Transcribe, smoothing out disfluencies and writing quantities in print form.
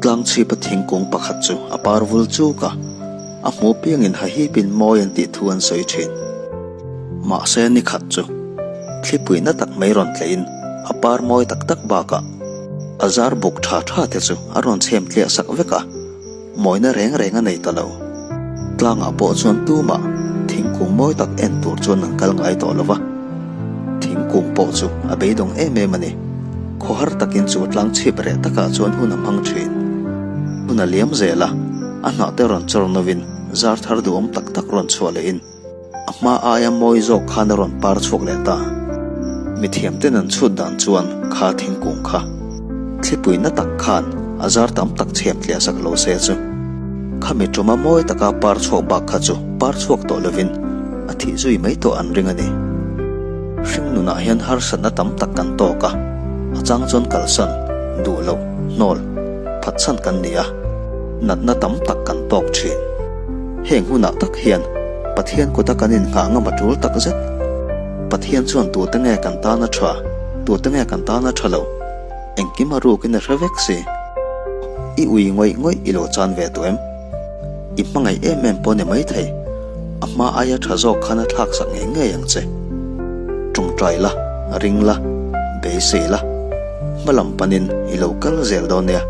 Tlangchhipa thingkung pakhat chu a par vul chuk a, a hmuh piangin hahipin mawi an tih thu an sawi thin. Mahse ni khat chu thlipui na tak mai rawn tleiin a par mawi tak tak bakah a zar buk tha tha te chu a rawn chhem tliah sak vek a, mawina reng reng a nei ta lo. Tlangah pawh chuan tumah thingkung mawi tak en tur chuan an kal ngai tawh lo va, thingkung pawh chu a beidawng em em a ni. Khawhar takin chu tlang chhip reh takah chuan hun a hmang thin. Hun a liam zel a, a hnah te rawn chawr novin zar thar duhawm tak tak rawn chhuah lehin a hma aia mawi zawk khan a rawn par chhuak leh ta. Mithiam ten an chhut dan chuan kha thingkung kha thlipui na tak khan a zar tam tak chhem tliah sak lo se chu khami tuma mawi taka par chhuak bak kha chu par chhuak tawh lovin a thih zui mai tawh an ring a ni. Hring nunah hian harsatna tam tak kan tawk a, a chang chuan kalsan, duh loh, hnawl, phatsan kan ni a, natna tam tak kan tawk thin. Heng hunah tak hian Pathian kuta kan innghah ngam a tul tak zet. Pathian chuan tute nge kan tana tha, tute nge kan tana tha lo, engkim a rukin a hre vek si. I ui ngawih ngawih i lo chan ve tawh em? I hmangaih em em pawh ni maithei, a hma aia tha zawk khan a thlak sak ngei ngei ang che. Tawngtai la, ring la, beisei la, hma lam panin i lo kal zel dawn nia.